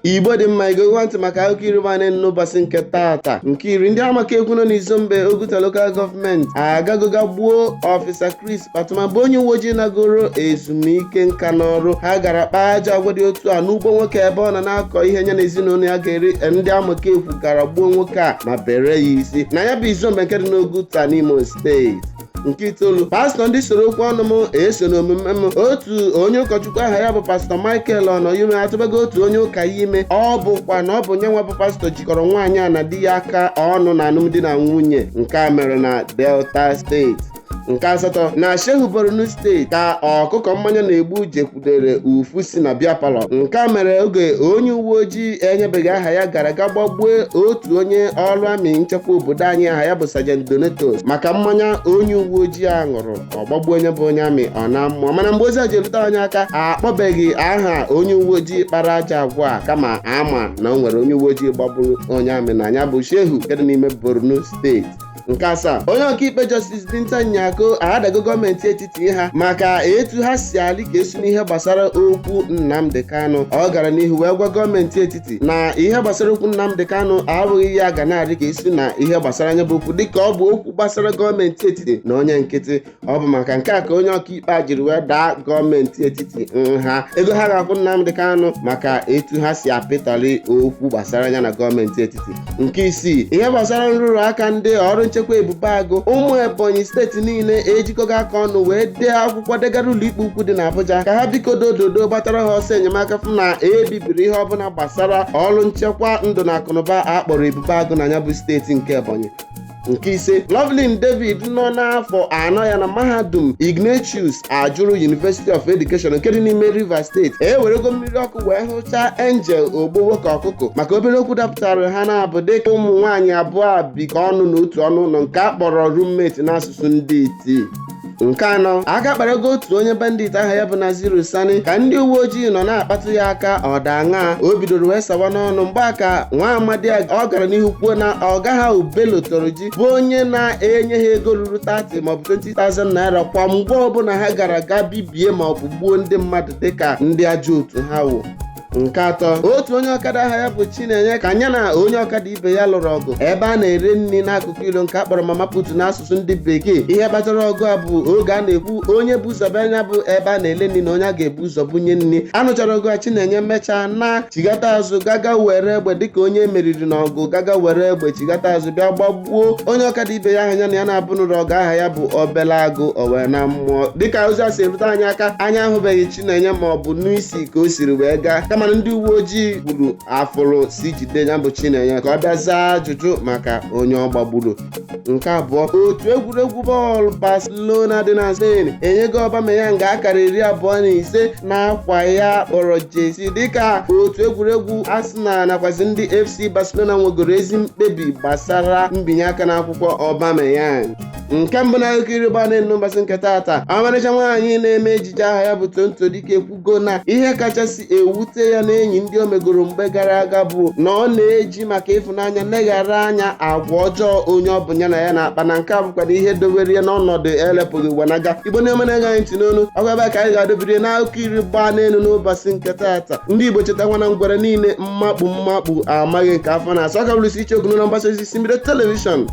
Igbo dị mma, igogo ntị maka akụkọ iri gba n'ụbọchị nke taata. Nke iri, ndị Amakekwu nọ n'Izombe, Oguta Local Government agagoga gbuo Officer Chris Patuma, bụ onye uwe ojii nagoro ezumike nka n'ọrụ. Ha gara kpaa ajọ agwa dị otu a n'ugbo nwoke ebe ọ nọ na-akọ ihe nye na ezinụlọ ya ga-eri. Ndị Amakekwu gara gbuo nwoke a ma bere ya isi na ya bụ Izombe nke dị n'Oguta n'Imo Steeti. Nke itoolu, pastọ ndị soro okwu ọnụ m eso n'omume m. Otu onye ụkọchukwu aha ya bụ Pastọ Michael Ọnọyume atụbago otu onye ụka ya ime. Ọ bụkwa na ọ bụ nye nwa bụ pastọ jikọrọ nwaanyị a na di ya aka ọnụ na alụmdi na nwunye. Nke a mere na Delta Steeti. Nke asatọ, na Shehu, Borno Steeti, ka ọkụkọ mmanya na-egbu jekwudere ufu si na beer parlour. Nke a mere oge onye uwe ojii enyebeghị aha ya gara ga gbagbue otu onye ọrụ amị nchekwa obodo anyị aha ya bụ Sergeant Donatus maka mmanya onye uwe ojii a ṅụrụ. Ọ gbagbuo onye bụ onye amị, ọ na mmụọ. Mana mgbe ozi a ji erute anyị aka, akpọbeghị aha onye uwe ojii kpara aja agwa a, kama ama na o nwere onye uwe ojii gbagburu onye amị na ya bụ Shehu nke dị n'ime Borno Steeti. Nke asaa, onye ọkaikpe Justice Binta Nyako adago gọọmenti etiti ha maka etu ha si alị ka esi n'ihe gbasara okwu Nnamdi Kanu. Ọ gara n'ihu wee gwa gọọmenti etiti na ihe gbasara okwu Nnamdi Kanu abụghị ya ga na-arị ka esi na ihe gbasara anya bụ okwu, dịka ọ bụ okwu gbasara gọọmenti etiti na onye nkịtị. Ọ bụ maka nke a ka onye ọkaikpe a jiri wee daa gọọmenti etiti nha ego ha ga-akwụ Nnamdi Kanu maka etu ha si apịtọrị okwu gbasara ya na gọọmenti etiti. Nke isii, ihe gbasara nrụrụ aka ndị ọrụ nchekwa Ebube Agụ, ụmụ Ebonyi Steeti niile ejikọga aka ọnụ wee dee akwụkwọ degara ụlọikpe ukwu dị n'Abuja ka ha biko dododo gbatara ha ọsọ enyemaka fụ na ebibiri ihe ọbụla gbasara ọrụ nchekwa ndụ na akụnụba akpọrọ Ebube Agụ na ya bụ steeti nke Ebonyi. Nke ise, Lovelyn David nọ n'afọ 4 ya na mahadum Ignatius Ajuru University of Education nke dị n'ime Rivers Steeti ewerego mmiri ọkụ wee hụchaa Angel Ogbowo ka ọkụkọ maka obere okwu dapụtara ha na-abụ, dịka ụmụ nwaanyị abụọ bikọ ọnụ n'otu ọnụ ụlọ nke a kpọrọ roommate n'asụsụ ndị iti. Nke anọ, aka kparago otu onye bandit aha ya bụ Naziru Sani ka ndị uwe ojii nọ na-akpatụ ya aka ọda aṅaa. O bidoro wee sawa n'ọnụ mgbe aka nwa amadi a. Ọ gara n'ihu kwuo na ọga ha Bello Turji bụ onye na-enye ha ego ruru 30 maọbụ 20,000 naira kwa mgbe ọbụla ha gara ga bibie maọbụ gbuo ndị mmadụ dịka ndị ajọ otu ha wụ. Nke atọ, otu onye ọkada aha ya bụ Chinenye ka anya na onye ọkada ibe ya lụrụ ọgụ ebe a na-ere nri n'akụkụ ilo nke a kpọrọ mama put n'asụsụ ndị bekee. Ihe kpatara ọgụ a bụ oge a na-ekwu onye bụ ụzọ bịa anya bụ ebe a na-ele nri na onye a ga-ebu ụzọ bunye nri. Anụchara ọgụ a, Chinenye mechaa na chigata azụ gaga were egbe dịka onye meriri n'ọgụ, gaga were egbe chigata azụ bịa gbagbuo onye ọkada ibe ya ahụ ya na ya na-abụ nụrụ ọgụ aha ya bụ Obele Agụ. O wee na mmụọ. Dịka ozi a si erute anyị aka, anyị ahụbeghị Chinenye ma ọ bụ n'isi ka o siri wee gaa, kama na ndị uwe ojii gburu afụrụ si jide ya bụ Chinenye ka ọ bịa zaa ajụjụ maka onye ọ gbagburu. Nke abụọ, otu egwuregwu bọọlụ Barcelona dị na Spain enyego Aubameyang akara 25 n'akwa ya kpọrọ jersey, dịka otu egwuregwu Arsenal nakwazi ndị FC Barcelona nwegoro ezi mkpebi gbasara mbinye aka n'akwụkwọ Aubameyang. Nke mbụ na akụkọ iri gba n'elu ụbọchị nke taata, ọmarịcha nwaanyị na-eme ejije aha ya bụ Tonto Dike ekwugo na ihe kachasị ewute ya na enyi ndị o megoro mgbe gara aga bụ na ọ na-eji maka ịfụnanya leghara anya agwa ọjọọ onye ọ bụ ya na ya na-akpa, na nke a bụkwara ihe dobere ya n'ọnọdụ elepụghị wanaga. Igbo na-eme na-ege anyị ntị n'onu ọgwa, ebe ka anyị ga-adobiri n'akụkọ iri gbaa n'elu n'ụbọchị nke taata. Ndị Igbo, chetakwa na ngwere niile mmakpu mmakpu amaghị nke afọ na-asọ. Ọ ka bụrụ isi iche okwu na mgbasa ozi si mbido television.